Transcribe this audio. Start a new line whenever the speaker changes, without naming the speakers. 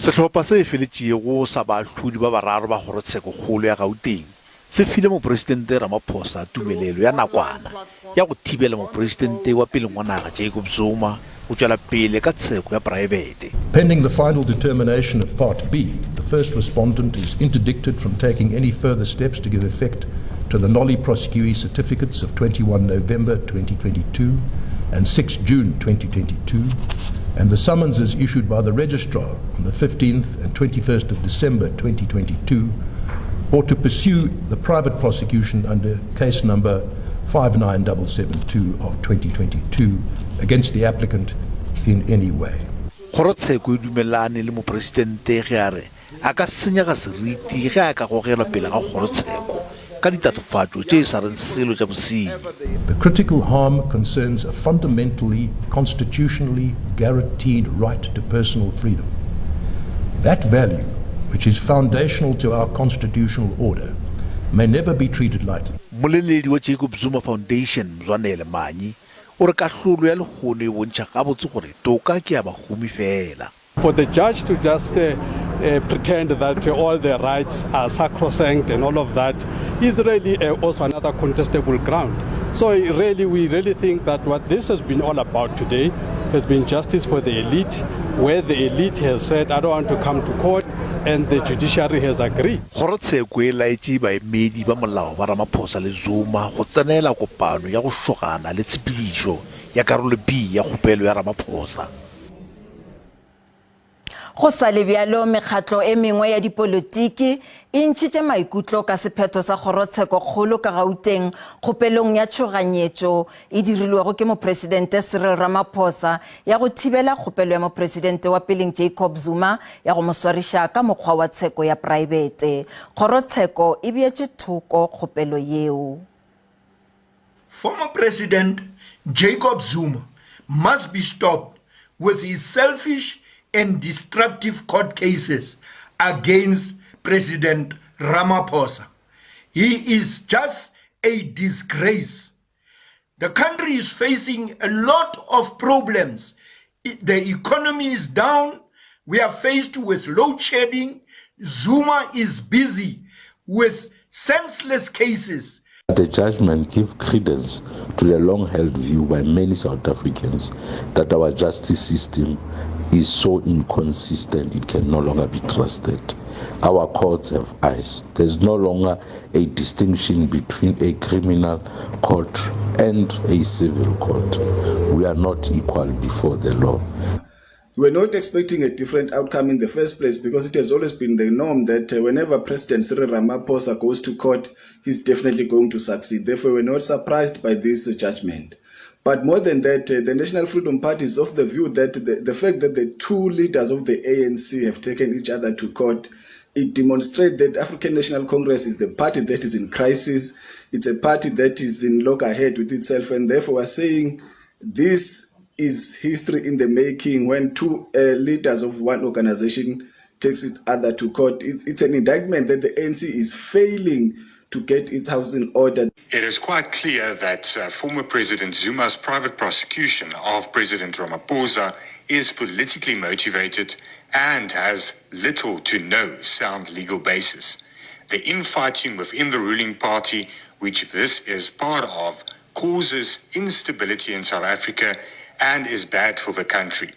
Sehlopha se feletšego sa baahlodi ba bararo ba Kgorotshekokgolo ya Gauteng se file Mopresidente Ramaphosa tumelelo ya nakwana ya go thibela Mopresidente wa peleng wa naga Jacob Zuma go tšwela pele ka tsheko ya praebete.
Pending the final determination of Part B, the first respondent is interdicted from taking any further steps to give effect to the nolle prosequi certificates of 21 November 2022 and 6 June 2022, and the summonses issued by the registrar on the 15th and 21st of December 2022, or to pursue the private prosecution under case number 59772 of 2022 against the applicant in any way.
Kgorotsheko e dumelane le Mopresidente ge a re a ka senyega seriti ge a ka gogelwa pele ga kgorotsheko ka ditatofatšo tše e sa reng selo tša bosenyi.
The critical harm concerns a fundamentally constitutionally guaranteed right to personal freedom. That value, which is foundational to our constitutional order, may never be treated lightly.
Mmoleledi wa Jacob Zuma Foundation, Mzwanele Manyi, o re kahlolo ya lehono e bontšha gabotse gore toka ke ya bahumi feela.
For the judge to just uh, uh, pretend that all the rights are sacrosanct and all of that is really uh, also another contestable ground. So really, we really think that what this has been all about today has been justice for the elite, where the elite has said, I don't want to come to court, and the judiciary has agreed.
Kgorotsheko e laetše baemedi ba molao ba Ramaphosa le Zuma go tsenela kopano ya go šogana le tshepedišo ya karolo B ya kgopelo ya Ramaphosa.
Go sa le bjalo, mekgatlo e mengwe ya dipolotiki e ntšhitše maikutlo ka sephetho sa Kgorotshekokgolo ka Gauteng kgopelong ya tšhoganyetšo e dirilwego ke Mopresidente Cyril Ramaphosa ya go thibela kgopelo ya Mopresidente wa peleng Jacob Zuma ya go mo swariša ka mokgwa wa tsheko ya praebete. Kgorotsheko e beetše thoko kgopelo yeo.
Former President Jacob Zuma must be stopped with his selfish and destructive court cases against President Ramaphosa. He is just a disgrace. The country is facing a lot of problems. The economy is down. We are faced with load shedding. Zuma is busy with senseless cases.
The judgment gives credence to the long-held view by many South Africans that our justice system is so inconsistent it can no longer be trusted. Our courts have eyes. There's no longer a distinction between a criminal court and a civil court. We are not equal before the law.
We were not expecting a different outcome in the first place because it has always been the norm that uh, whenever President Cyril Ramaphosa goes to court, he's definitely going to succeed. Therefore, we're not surprised by this uh, judgment. But more than that, uh, the National Freedom Party is of the view that the, the fact that the two leaders of the ANC have taken each other to court, it demonstrates that African National Congress is the party that is in crisis. It's a party that is in loggerhead with itself. And therefore, we're saying this is history in the making when two uh, leaders of one organization takes each other to court. It's, it's an indictment that the ANC is failing to get its house in order.
It is quite clear that uh, former President Zuma's private prosecution of President Ramaphosa is politically motivated and has little to no sound legal basis. The infighting within the ruling party, which this is part of, causes instability in South Africa and is bad for the country.